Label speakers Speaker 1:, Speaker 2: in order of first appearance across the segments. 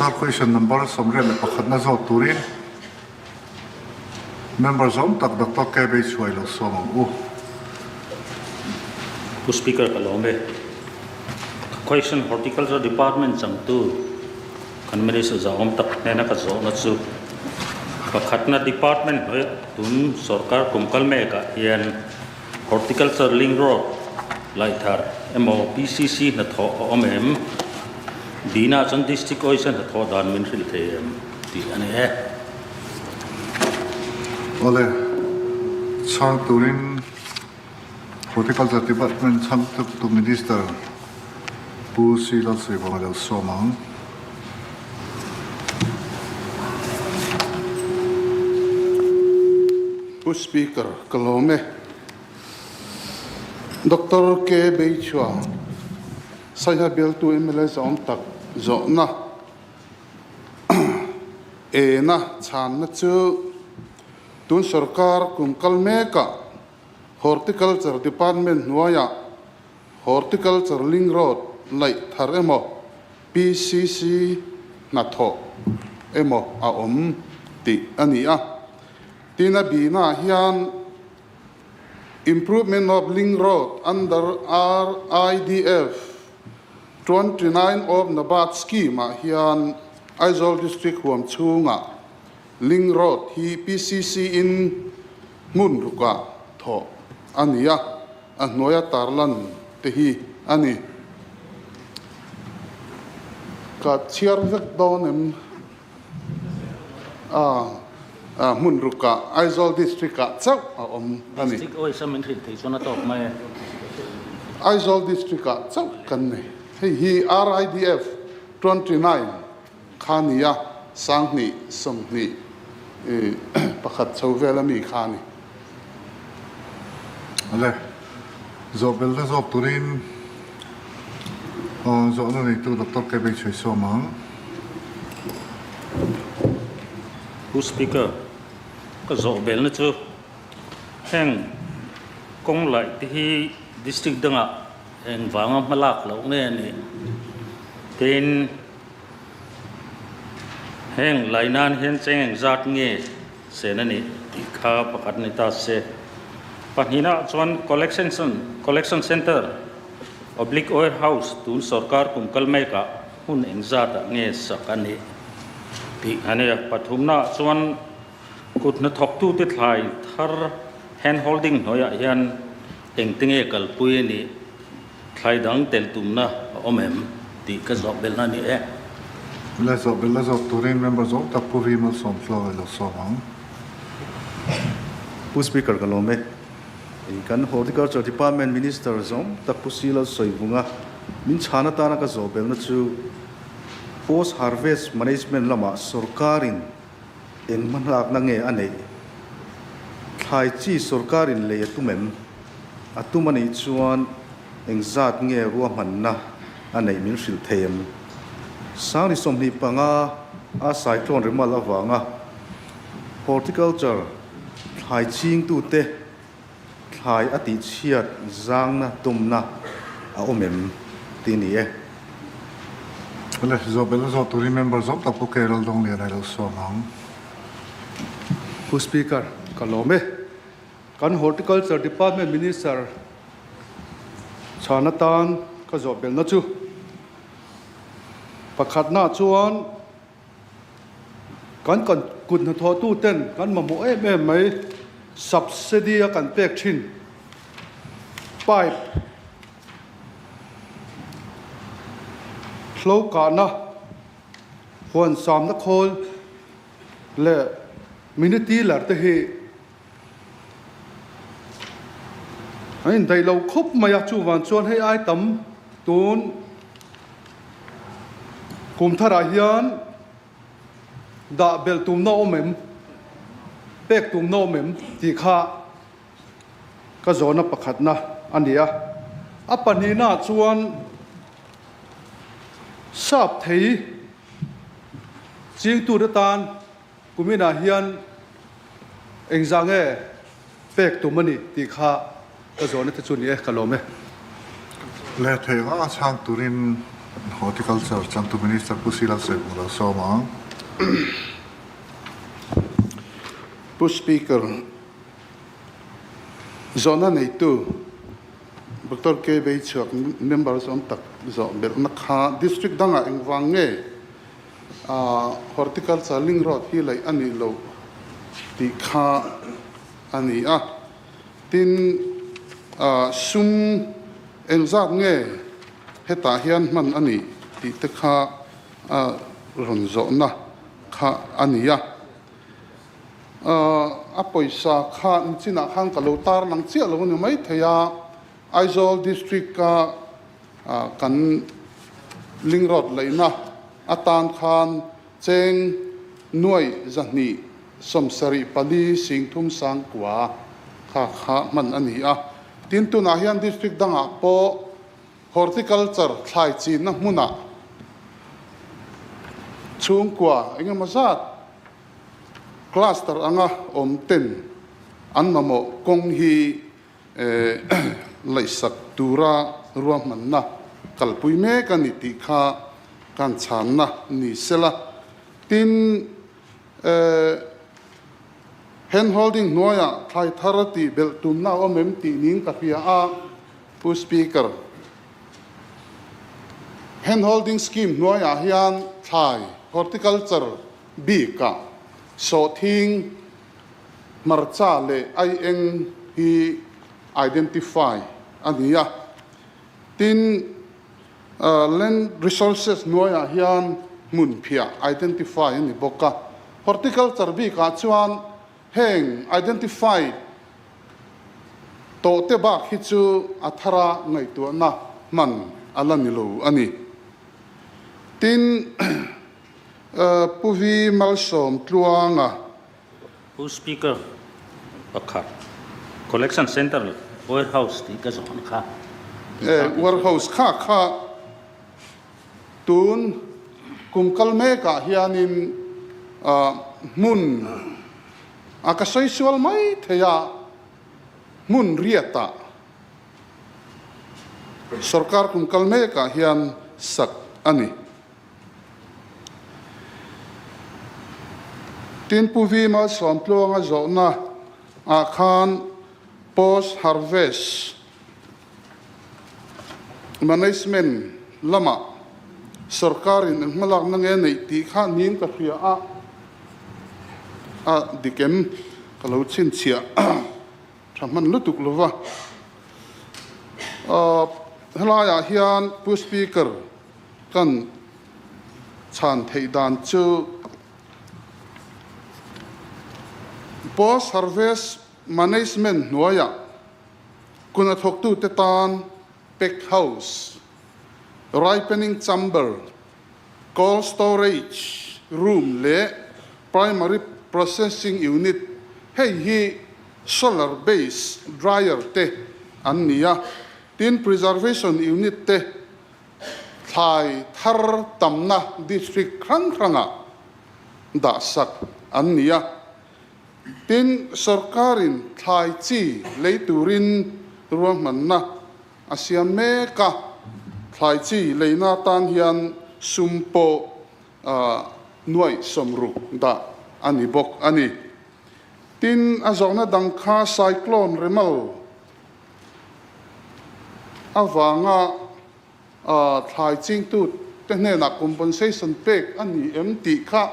Speaker 1: Sir, question number 81 na zawt turin member zawm tak Doctor KB Chhuai lo sawm ang u.
Speaker 2: Pu Speaker ka lawm e. Question Horticulture Department changtu kan Minister zahawm tak hnena ka zawhna chu pakhatna department hnuaiah tun sorkar kum kal mekah hian Horticulture Link Road laihthar emaw PCC hnathawh a awm em? Dina chuan District Oisa hnathawh dan min hrilh thei em? tih a ni e.
Speaker 1: Awle, chhang turin Horticulture Department chhangtu Minister Pu C. Lalsuihvawng a lo sawm ang.
Speaker 3: Pu Speaker, ka lawm e. Doctor K. Beichhua, Saiha bialtu mla zawm tak zawhna ena chhanna chu tun sorkar kum kal mekah Horticulture Department hnuaiah Horticulture Link Road laih thar emaw PCC hnathawh emaw a awm tih a ni a. Tin a bihnaah hian Improvement of Link Road under RIDF 29 of NABARD Scheme-ah hian Aizawl District huam chhungah Link Road hi PCC in hmun rukah thawh a ni a. A hnuaia tarlan te hi a ni. Ka chhiar vek dawn em? A hmun rukah Aizawl District ah chauh a awm a ni.
Speaker 2: District awisa min hrilh thei chuan a tawk mai e.
Speaker 3: Aizawl District ah chauh kan nei. Hei hi RIDF 29 kha ni a, 2021 chho vel a mi kha a ni.
Speaker 1: Ale, zawh bel na zawk turin zawhna neitu Doctor K. Beichhei sawm ang.
Speaker 2: Pu Speaker, ka zawh belna chu heng kawng laih te hi district dangah engvanga hma lak loh nge a nih? Tin, heng lai nan hian cheng engzat nge Sen a nih tih kha pakhat ni ta se. Pahnihna chuan Collection Collection Centre oblique Warehouse tun sorkar kum kal mekah hmun engzatah nge sak a nih tih a ni a. Pathumna chuan kut hnathawktute thlai thar hand holding hnuaiah hian engte nge kalpui a nih Thlai dang tel tumna a awm em tih ka zawh belh a ni e.
Speaker 1: La zawh belh la zawk turin member zawng tak Pu Vi Malsawm Tluang i lo sawm ang.
Speaker 4: Pu Speaker ka lawm e. Kan Horticulture Department Minister zawng tak Pu Sila Sawivunga min chhan atana ka zawh belhna chu Post Harvest Management lamah sorkarin eng hmahlakna nge a neih? Thlai chi sorkarin lei a tum em? A tum a nih chuan engzat nge ruahmanna a neih min hrilh thei em? Sangri 25 a cyclone rimal avanga horticulture thlai chingtute thlai a tihchhiat zangna tumna a awm em tih a ni e.
Speaker 1: Awle, zawh belh a zawh turin member zawng tak Pu Carol Dawnglian a lo sawm ang.
Speaker 5: Pu Speaker, ka lawm e. Kan Horticulture Department Minister chhan atan ka zawh belhna chu pakhatna chuan kan kan kut hnathawhtu ten kan mamawh em em mai subsidy a kan pek thin pipe hlo kahna huan samna khawl leh mini tiller te hi An indaih lo khawp mai a, chuvang chuan hei ai tam tun kum tharah hian dah belh tumna awm em, pek tumna awm em tih kha ka zawhna pakhatna a ni a. A pahnihnaah chuan sap thei chingtute tan Kuminah hian engzah nge pek tum a ni tih kha ka zawhna te chu ni e, ka lawm e.
Speaker 1: Le thei a chhang turin. Horticulture changtu Minister Pu Sila Sawiphung lo sawm ang.
Speaker 3: Pu Speaker, zawhna neitu Doctor K. Beichhuak member zawm tak zawh belhna kha District dangah engvang nge Horticulture link road hi laih a nih loh tih kha a ni a. Tin, sum engzat nge hetah hian hman a nih tih te kha a rawn zawhna kha a ni a. A pawisa kha nichinah khan ka lo tarlang chiah lo a ni maithei a, Aizawl District-a kan link road laihna atan khan Cheng nuai 274 singthum sangkua kha kha hman a ni a. Tin, tunah hian district dangah pawh horticulture thlai chinna hmunah chhungkua eng emaw zat cluster anga awm ten an mamawh kawng hi laihsak tura ruahmanna kalpui mek a ni tih kha kan chhanna ni sela. Tin, hand holding hnuaiah thlai thar tih belh tumna a awm em tih niin ka hria a, Pu Speaker. Hand holding scheme hnuaiah hian thlai horticulture bikah sawhthing, Hmarcha leh aieng hi identify a ni a. Tin, Land Resources hnuaiah hian hmun phiah identify a ni bawk a. Horticulture bikah chuan heng identified tawhte bak hi chu a thara ngaihtuahna hman a la ni lo a ni. Tin, Pu Vi Malsawm Tluanga.
Speaker 2: Pu Speaker, pakhat Collection Centre Warehouse tih ka zawn kha.
Speaker 3: E, warehouse kha kha tun kum kal mekah hianin hmun a ka sawi sual mai thei a, hmun riatah sorkar kum kal mekah hian sak a ni. Tin, Pu Vi Malsawmtluanga zawhna ah khan Post Harvest Management lamah sawrkarin eng hmalakna nge neih tih kha niin ka hria a, a dik em ka lo chhinchhiah tha hman lutuk lova. Helaiah hian Pu Speaker, Kan chhan theih dan chu Post Harvest Management hnuaiah kun a thawktute tan Pack House, Ripening Chamber, Cold Storage Room leh Primary Processing Unit, hei hi Solar Base Dryer te an ni a, tin Preservation Unit te Thlai thar tamna district hrang hrangah dahsak an ni a. Tin, sorkarin thlai chi lei turin ruahmanna a siam mek a. Thlai chi leina atan hian sum pawh nuaih sawmruk dah a ni bawk a ni. Tin, a zawhna dang kha cyclone Remal avanga thlai chingtu te hnenah compensation pek a ni em tih kha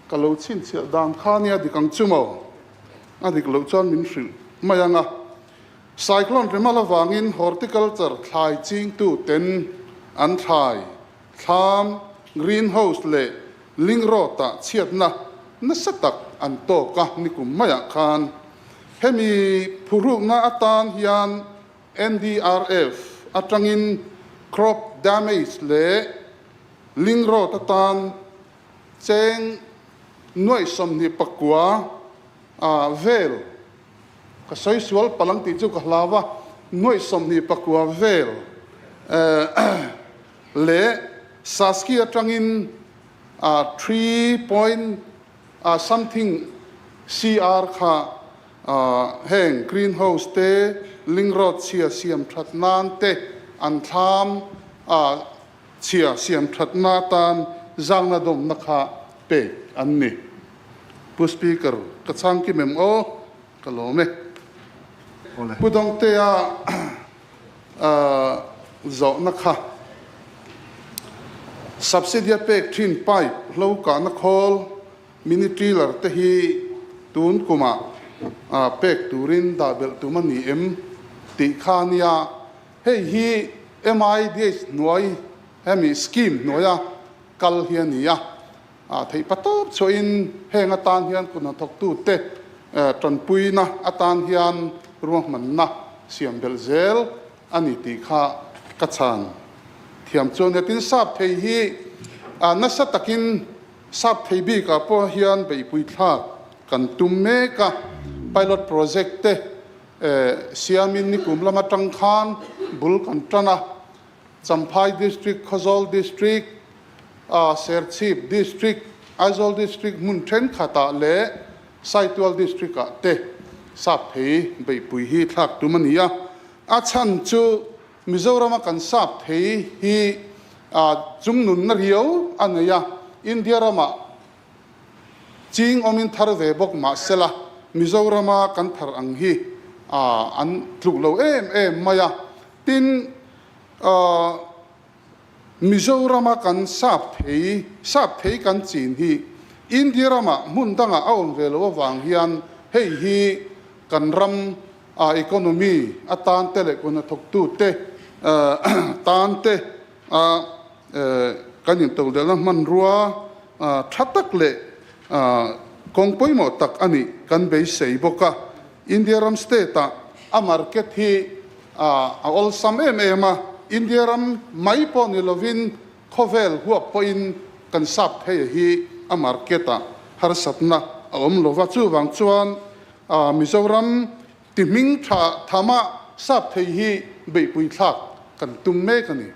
Speaker 3: ka lo chhinchhiah dan kha nia dik ang chu maw? A dik loh chuan min hrilh mai ang a. Cyclone Remal avangin horticulture thlai chingtu ten an thlai thlam, greenhouse leh link road-ah chhiatna nasa tak an tawk a nikum maiah khan. Hemi phurukna atan hian NDRF atangin crop damage leh link road atan cheng nuaih 29 a vel ka sawi sual palang tih chu ka hlau a, nuaih 29 vel leh Saski atangin 3. Something CR kha heng green house te, link road chhia siam that nan te an thlam a chhia siam thatna atan zangna dawmna kha pek an ni. Pu Speaker, ka chhang kim em aw? Ka lawm e. Pu Dawngtea zawhna kha subsidy a pek thin pipe hlo kahna khawl mini tiller te hi tun kumah pek turin dah belh tum a ni em tih kha a nia. Hei hi MIDH hnuai hemi scheme hnuaia kal hi a ni a. Theih patawp chhuahin heng atan hian kut hnathawktute tanpuina atan hian ruahmanna siam belh zel a ni tih kha ka chhan thiam chuan hetin sap thei hi nasa takin sap thei bikah pawh hian beihpui thlak kan tum mek a, pilot project te siamin nikum lam atang khan bul kan tan a, Champhai District, Khawzawl District, Serchhip District, Aizawl District hmun thenkhatah leh Saitual District-ah te sap thei beihpui hi thlak tum a ni a. A chhan chu Mizorama kan sap thei hi chungnunna riau a nei a, India ramah ching awmin thar ve bawk mah sela Mizorama kan thar ang hi an tluk lo em em mai a. Tin, Mizorama kan sap thei, sap thei kan chin hi India ramah hmun dangah a awm ve loh avang hian hei hi kan ram economy atan te leh kuhnathawktute tan te kan intodelhna hmanrua tha tak leh kawng pawimawh tak a nih kan beisei bawk a. India ram state-ah a market hi a awlsam em em a, India ram mai pawh ni lovin khawvel huap pawhin kan sap thei hi a market-ah harsatna a awm lova, chuvang chuan Mizoram ti hming tha thama sap thei hi beihpui thlak kan tum mek a ni.